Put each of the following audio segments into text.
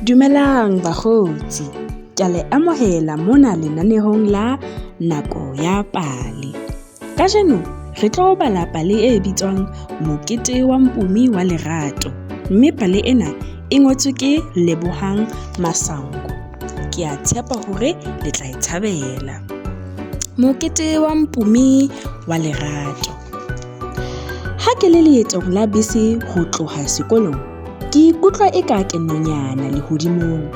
Dumelang bakgotsi, ke a le amohela mona lenanehong la Nako ya Pale. Kajeno re tlo bala pale e bitswang Mokete wa Mpumi wa Lerato, mme pale ena e ngotswe ke Lebohang Masango. Ke a tshepa hore le tla e thabela. Mokete wa Mpumi wa Lerato. Ha ke le leetong la bese ho tloha sekolong, ke ikutlwa eka ke nonyana lehodimong.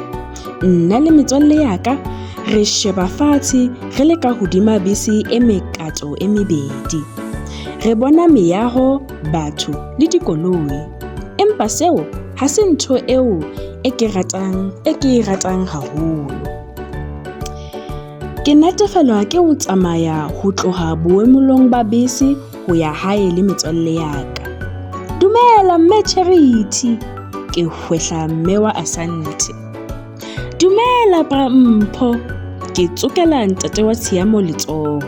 Nna le metswalle ya ka re sheba fatshe re le ka hodima bese e mekato e mebedi. Re bona meaho, batho le dikoloi. Empa seo ha se ntho eo e ke ratang e ke e ratang haholo. Ke natefelwa ke ho tsamaya ho tloha boemelong ba bese ho ya hae le metswalle ya ka. Dumela mme Charity, ke hwehla mme wa Asante. Dumela bra Mpho, ke tsokela ntate wa Tshiamo letsoho.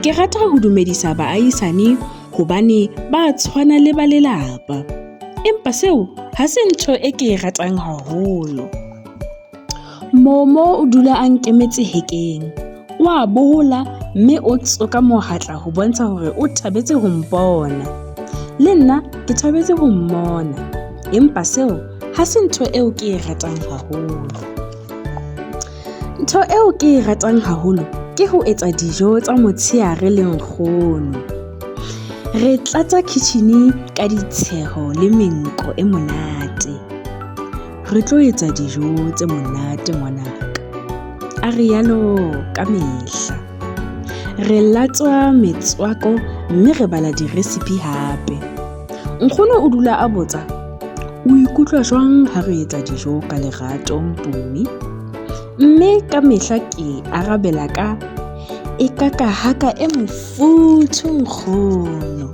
Ke rata ho dumedisa baahisane hobane ba tshwana le ba lelapa. Empa seo ha se ntho e ke e ratang haholo. Momo o dula a nkemetse hekeng. O a bohola mme o tsoka mohatla ho bontsha hore o thabetse ho mpona. Le nna ke thabetse ho mmona. Empa seo ha se ntho eo ke e ratang haholo. Ntho eo ke e ratang haholo ke ho etsa dijo tsa motshehare le nkgono. Re tlatsa kitjhini ka ditsheho le menko e monate. Re tlo etsa dijo tse monate ngwanaka, a rialo ka mehla. Re latswa metswako mme re bala diresipi hape. Nkgono o dula a botsa, o ikutlwa jwang ha re etsa dijo ka lerato Mpumi? Mme ka mehla ke arabela ka, e ka ka haka e mofuthu nkgono.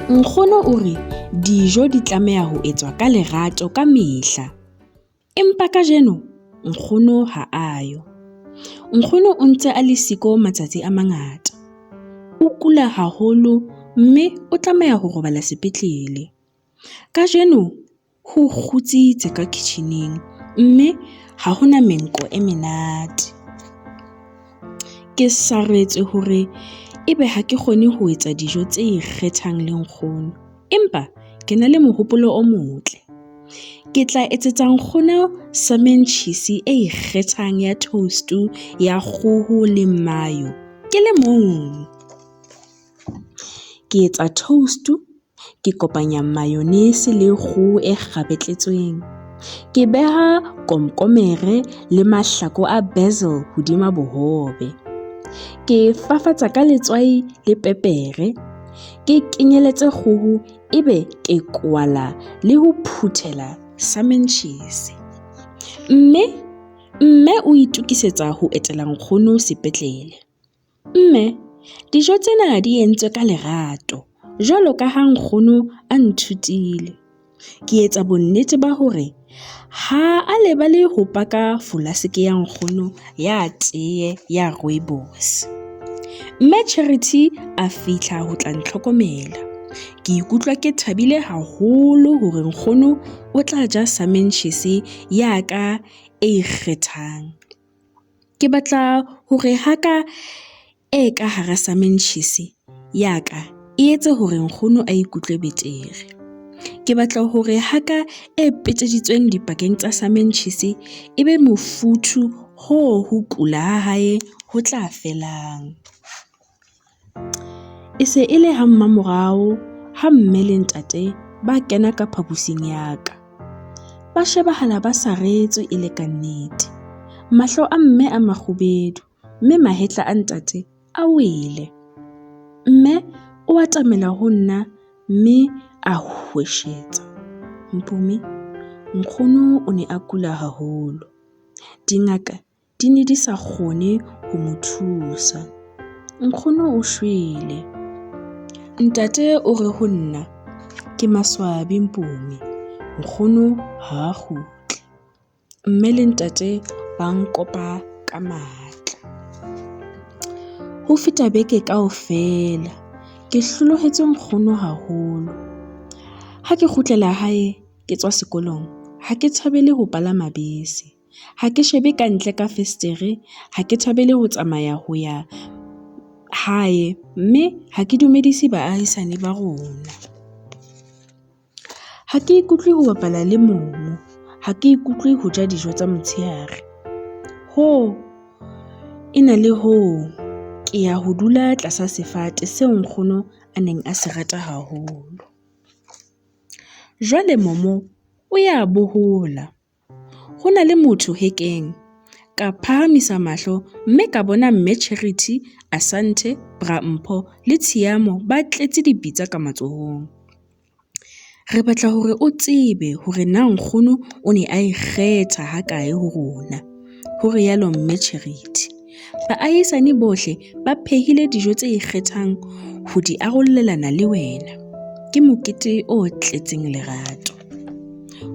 Nkgono o re dijo di tlameha ho etswa ka lerato ka mehla. Empa kajeno nkgono ha a yo. Nkgono o ntse a le siko matsatsi a mangata. O kula haholo mme o tlameha ho robala sepetlele. Kajeno ho kgutsitse ka kitjhining mme ha hona menko e menate. Ke saretswe hore ebe ha ke kgone ho etsa dijo tse ikgethang le nkgono, empa ke na le mohopolo o motle. Ke tla etsetsa nkgono samentjhisi e ikgethang ya toast ya kgoho le mayo ke le mong. Ke etsa toast, ke kopanya mayonnaise le kgoho e kgabetletsweng. Ke beha komkomere le mahlako a basil hodima bohobe. Ke fafatsa ka letswai le pepere. Ke kenyeletse kgoho ebe ke kwala le ho phuthela samentjhisi. Mme mme o itokisetsa ho etela nkgono sepetlele. Mme, dijo tsena di entswe ka lerato jwalo ka ha nkgono a nthutile. Ke etsa bonnete ba hore ha a lebale ho paka folaseke ya nkgono ya teye ya rooibos. Mme Charity a fihla ho tla ntlhokomela. Ke ikutlwa ke thabile haholo hore nkgono o tla ja samentjhisi ya ka e ikgethang. Ke batla hore haka e ka hara samentjhisi ya ka e etse hore nkgono a ikutlwe betere. Ke batla hore haka e peteditsweng dipakeng tsa samentjhisi e be mofuthu hoo ho kula ha hae ho tla felang. E se e le ha mmamorao ha mme le ntate ba kena ka phaposing ya ka. Ba shebahala ba saretswe e le kannete. Mahlo a mme a makgubedu mme mahetla a ntate a wele. Mme o atamela ho nna mme a hweshetsa. Mpumi, nkgono o ne a kula haholo. Dingaka di ne di sa kgone ho mo thusa. Nkgono o shwele. Ntate o re ho nna, ke maswabi Mpumi, nkgono ha a kgutle. Mme le ntate ba nkopa ka matla. Ho feta beke kaofela ke hlolohetswe nkgono haholo. Ha ke kgutlela hae ke tswa sekolong, Ha ke thabele ho palama bese. Ha ke shebe kantle ka fesetere, ha ke thabele ho tsamaya ho ya hae mme ha ke dumedise baahisane ba rona. Ha ke ikutlwe ho bapala le momo, ha ke ikutlwe ho ja dijo tsa motshehare. Ho e na le hoo, ke ya ho dula tlasa sefate seo nkgono a neng a se rata haholo. Jwale Momo o ya bohola. Ho na le motho hekeng. Ka phahamisa mahlo mme ka bona Mme Charity, Asante, Bra Mpho le Tshiamo ba tletse dipitsa ka matsohong. Re batla hore o tsebe hore na nkgono o ne a ikgetha hakae ho rona, ho rialo Mme Charity. Baahisane bohle ba phehile dijo tse ikgethang ho di arolelana le wena. Ke mokete o tletseng lerato.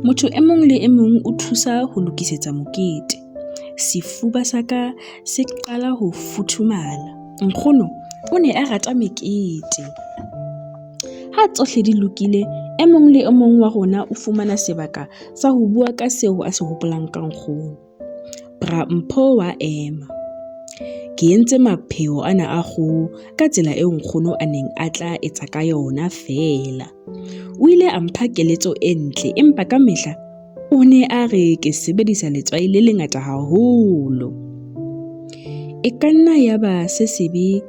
Motho e mong le e mong o thusa ho lokisetsa mokete. Sefuba sa ka se qala ho futhumala. Nkgono o ne a rata mekete. Ha tsohle di lokile, e mong le e mong wa rona o fumana sebaka sa ho bua ka seo a se hopolang ka nkgono. Bra Mpho wa ema. Ke entse mapheo ana a kgoho ka tsela eo nkgono a neng a tla etsa ka yona feela. O ile a mpha keletso e ntle empa ka mehla o ne a re ke sebedisa letswai le lengata haholo. E ka nna yaba se sebe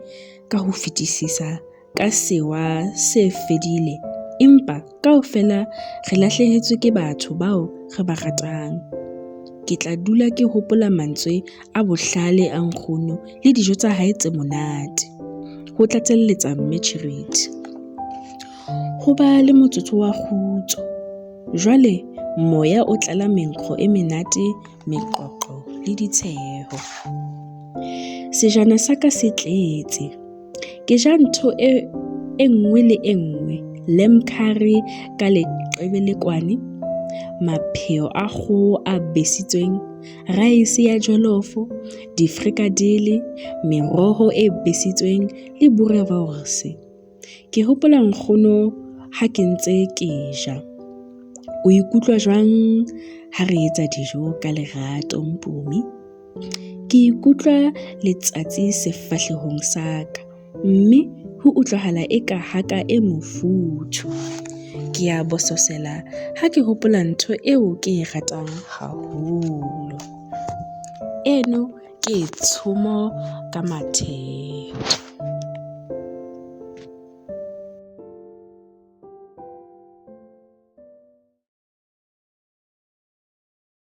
ka ho fetisisa ka sewa se fedile, empa kaofela re lahlehetswe ke batho bao re ba ratang. Ke tla dula ke hopola mantswe a bohlale a nkgono le dijo tsa hae tse monate, ho tlatselletsa Mme Charity. Ho ba le motsotso wa kgutso. Jwale moya o tlala menkgo e menate, meqoqo le ditsheho. Sejana sa ka se tletse. Ke ja ntho e nngwe le e nngwe. Lamb curry ka leqebelekwane, mapheo a kgoho a besitsweng, rice ya jolofo, difrikadele, meroho e besitsweng le boerewors. Ke hopola nkgono ha ke ntse ke ja. O ikutlwa jwang ha re etsa dijo ka lerato Mpumi? Ke ikutlwa letsatsi sefahlehong sa ka mme ho utlwahala eka haka e mofuthu. Ke a bososela ha ke hopola ntho eo ke e ratang haholo. Eno ke tshomo ka mathetho.